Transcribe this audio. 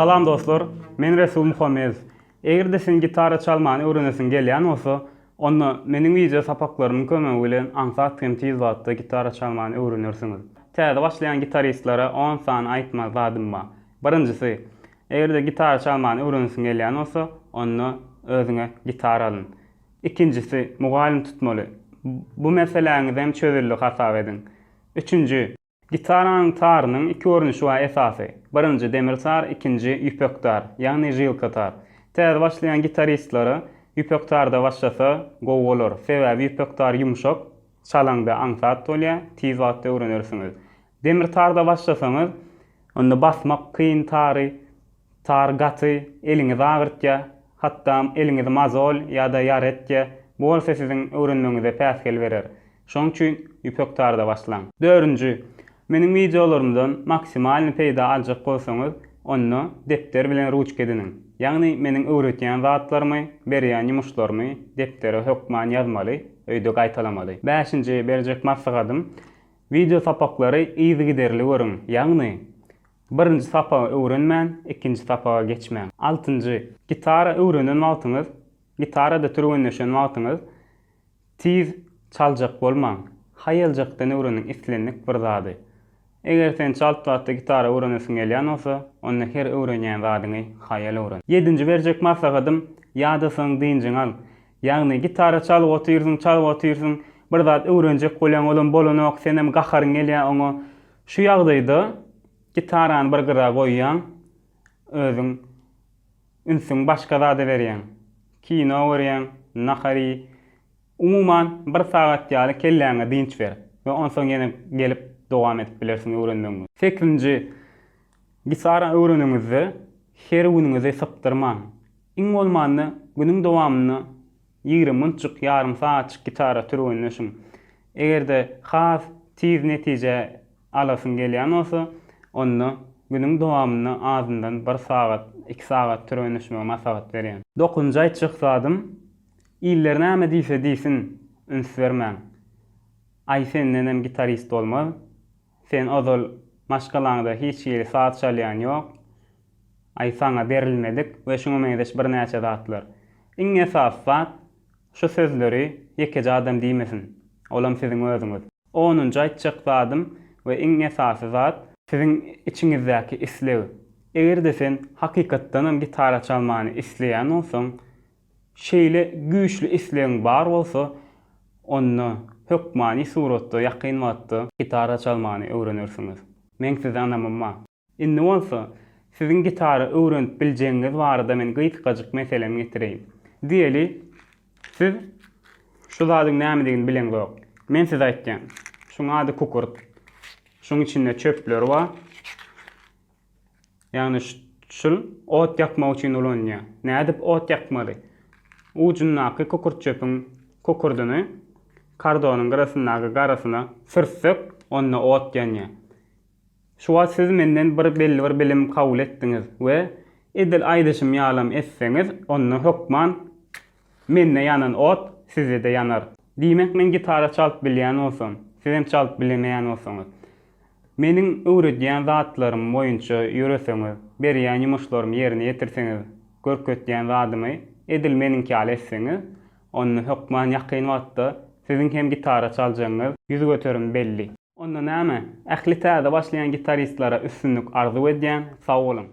Salam dostlar, men Resul Muhammedow. Eger-de sen gitara çalmany öwrenesiň gelýän bolsa, onda meniň wideo sapaklarymyň kömegi bilen aňsat hem tiz wagtda gitara çalmany öwrenersiňiz. Täze başlaýan gitaristlere on sany aýtmaly zadym bar. Birinjisi, eger-de gitara çalmany öwrenesiň gelýän bolsa, onda özüňe gitara alyn. Ikinjisi, mugallym tutmaly. Bu meseläňizem çözüldi hasap ediň. Üçünji, gitaranyň tarynyň iki görnüşi bar esasy. Birinji demir tar, ikinji ýüpek tar, ýagny žilka tar. Täze başlaýan gitaristlere ýüpek tarda başlasa gowy bolar. Sebäbi ýüpek tar ýumşak, çalaňda aňsat bolýar, tiz wagtda öwrenersiňiz. Demir tarda başlasaňyz, onda basmak kyn tary, Tar gaty, eliňizi agyrtýar, hatda eliňizi mazol ýa-da ýara etýär, bu bolsa siziň öwrenmegiňize päsgel berer. Şonuň üçin ýüpek tarda başlaň. Dördünji, meniň wideolarymdan maksimalny peýda aljak bolsaňyz, onda depder bilen ruçka ediniň. Ýagny meniň öwretýän zatlarymy, berýän ýumuşlarymy depdere hökman ýazmaly, öýde gaýtalamaly. Bäşinji berjek maslahatym, wideo sapaklary yzygiderli görüň, ýagny Birinji sapagy öwrenmän, ikinji sapaga geçmäň. Altynjy, gitara öwrenen wagtyňyz, gitarada türgenleşen wagtyňyz tiz çaljak bolmaň. Haýaljakdan öwreniň islendik bir zady. Eger sen çalt wagtda gitara öwrenesiň gelýän bolsa, onda her öwrenýän zadyňy haýal öwren. Ýedinji berjek maslahatym, ýadasaň dynjyňy al. Ýagny gitara çalyp otyrsyň, çalyp otyrsyň, bir zat öwrenjek bolýaň, olam bolanok, senem gaharyň gelýär oňa. Şu ýagdaýda gitarany bir gyra goýýaň, özüň ünsüňi başga zada berýäň. Kino görýäň, nahar iý. Umuman, bir sagat ýaly kelläňe dynç ber we onsoň ýene gelip dowam edip bilersiň öwrenmegiňi. Sekizinji, gitara öwreniňizde her günüňizi sypdyrmaň. Iň bolmanda günüň dowamynda 20 munçjyk, ýarym sagatjyk gitara türgenleşiň. Eger-de has tiz netije alasyň gelýän bolsa, onda günüň dowamynda azyndan bir sagat, iki sagat türgenleşmegi maslahat berýän. Dokuzynjy aýtjak zadym, iller näme diýse diýsin, üns bermäň. Aý sendenem gitarist bolmaz. Sen ozal maşgalaňda hiç hili saz çalýan ýok. Aý saňa berilmedik we şuňa meňzeş birnäçe zatlar. Iň esasy zat, Şu sözleri ýekeje adam diýmesin, olam siziň özüňiz. Onunjy aýtjak zadym we iň esasy zat, siziň içiňizdäki isleg. Eger-de sen hakykatdanam gitara çalmany isleýän bolsaň, şeýle güýçli islegiň bar bolsa, onda hökmany suratda ýakyn wagtda gitara çalmany öwrenersiňiz. Meň size ynamym bar. Indi bolsa, siziň gitara öwrenip biljegiňiz barada men gysgajyk meselem getireýin. Diýeli, siz şu zadyň nämedigini bileňzok. Men size aýtýan. Şuň ady kükürt. Şuň içinde çöpler bar. Ýagny şul ot ýakmak üçin ulanylýar. Nädip ot ýakmaly? Ujundaky kükürt çöpüň kükürdini kardonyň gyrasyndaky garasyna sürtsek, onda ot ýanýar. Şu wagt siz menden bir belli bir bilim kabul etdiňiz we edil aýdyşym ýalam etseňiz, onda hökman mende ýanan ot sizde-de ýanar. Diýmek men gitara çalyp bilýän bolsam, sizem çalyp bilemeýän bolsaňyz, meniň öwredýän zatlarym boýunça ýöreseňiz, berýän ýumuşlarymy ýerine ýetirseňiz, görkezýän zadymy edil meniňki ýaly etseňiz, onda hökman ýakyn wagtda siziň hem gitara çaljagyňyz 100% belli. Onda näme, ähli täze başlaýan gitaristlere üstünlik arzuw edýän, sag boluň!